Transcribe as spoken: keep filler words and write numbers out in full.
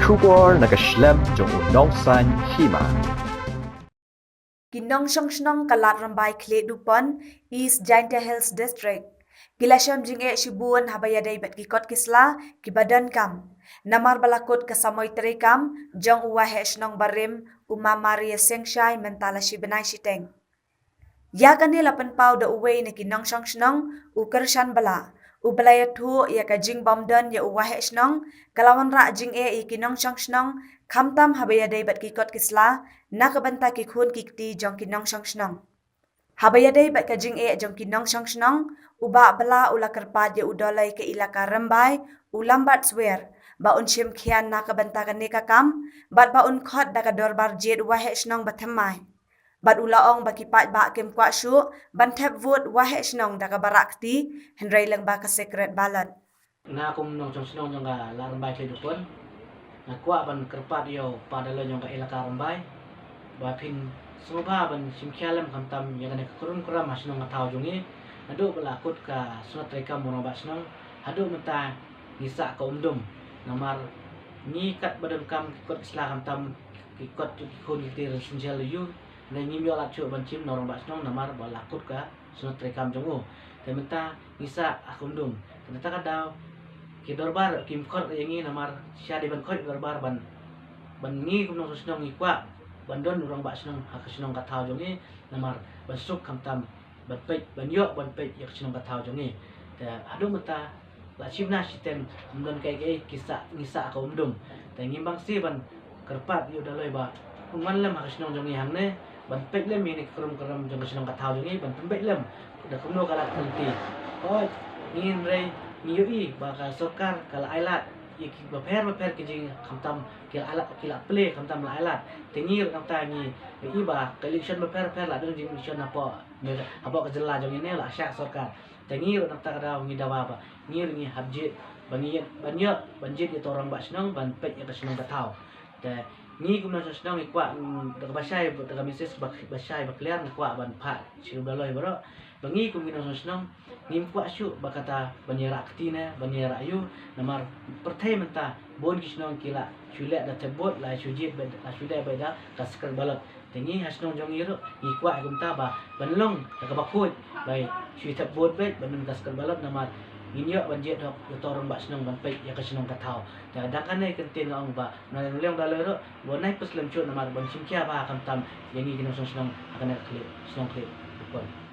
Khubor na ka shlem jong u nongsan hima. Ki nongshong shnong ka Lad Rymbai Khlieh Dupon, East Jaintia Hills District, ki la shem jingeh shibun haba ïadei bad ki kot ki sla kiba donkam, namar ba la kut ka samoi treikam jong u waheh shnong barim, u Ma Maria Sengshai, mynta la shi bnai shiteng. Ïa kane la pynpaw da uwei na ki nongshong shnong, u Kyrshan Bala, uba la ïathuh ïa ka jingbym don ïa u waheh shnong ka la wanrah jingeh ïa ki nongshong shnong, khamtam haba ïadei bad ki kot ki sla na ka bynta ki khun ki kti jong ki nongshong shnong. Haba ïadei bad ka jingeh jong ki nongshong shnong, u Bah Bala u la kyrpad ïa u Doloi ka Elaka Rymbai, u Lambert Swer, ba un shim khian na ka bynta kane ka kam bad ba un khot da ka dorbar jied u waheh shnong ba thymmai. Bad u la ong ba ki paidbah kim kwah shuh ban thep vote waheh shnong da kaba rah kti, hynrei lyngba ka secret ballot. Nga kum nongshong shnong jong ka Lad Rymbai Khlieh Dupon, nga kwah ban kyrpad ïa u Pa Doloi jong ka Elaka Rymbai ba phin sngewbha ban shim khia lem khamtam ïa kane ka krum kram ha shnong ka thaw jong ngi, naduh ba la kut ka shnong treikam u rangbah shnong. Haduh mynta ngi sah ka umdum, namar ngi katba donkam ki kot ki sla khamtam ki kot ki khun ki kti rynsienjel ïa u, ne ngim ïoh lad shuh ban shim na u rangbah shnong namar ba la kut ka shnong treikam jong u. Te mynta ngi sah ha ka umdum. Te mynta ka daw ki dorbar kim khot ïa ngi namar sha dei ban khot dorbar ban, ban ngi kum nongshong shnong ngi kwah ban don u rangbah shnong ha ka shnong ka thaw jong ngi, namar ban suk khamtam ban peit, ban ïoh ban peit ïa ka shnong ka thaw jong ngi. Te haduh mynta la shi bnai shiteng ym don kaei kaei, ki sah, ngi sah ha ka umdum. Te ngi bang sih ban kyrpad ïa u Doloi ba un wan lem ha ka shnong jong ngi hangne ban peit lem ïa kane ka krum kram jong ka shnong ka thaw jong ngi, ban pynbeit lem da kumno ka lad ka lynti. Hooid, ngi hynrei ngi ïohi ba ka sorkar ka la ai lad ïa ki bapher bapher ki jing, khamtam ki la ai lad, ki la plie khamtam la ai lad. Te ngi ruh nangta ngi ïohi ba ka election bapher bapher la don jing election hapoh, hapoh ka jylla jong ngi ne la shah sorkar. Te ngi ruh nangta ka daw ngi dawa ba ngi ruh ngi hap jied ba ngi ïa, ban ïoh ban jied ïa uto u rangbah shnong ban peit ïa ka shnong ka thaw. Te ngi kum nongshong shnong ngi kwah, mm, da kaba shai, da ka message ba, ba shai ba clear ngi kwah ban phah sha u Doloi baroh ba ngi kum ki nongshong shnong ngim kwah shuh ba kata ban ïa rah kti ne ban ïa rah ïew, namar pyrthei mynta bun ki shnong ki la shu leh da thep vote, la shu jied beit, la shu leh beit da ka secret ballot. Te ngi ha shnong jong ngi ruh ngi kwah kumta ba ban long da kaba khuid, ba shu thep vote beit ban don ka secret ballot namar ngin ïoh ban jied hok ïa uto u rangbah shnong ban peit ïa ka shnong ka thaw. Te dang kane ka ktien nga ong ba na ngi long da lei ruh ba nai pyrshah lem shuh namar ban shim khia bha khamtam ïa ngi ki nongshong shnong ha kane ka Khlieh, shnong Khlieh Dupon.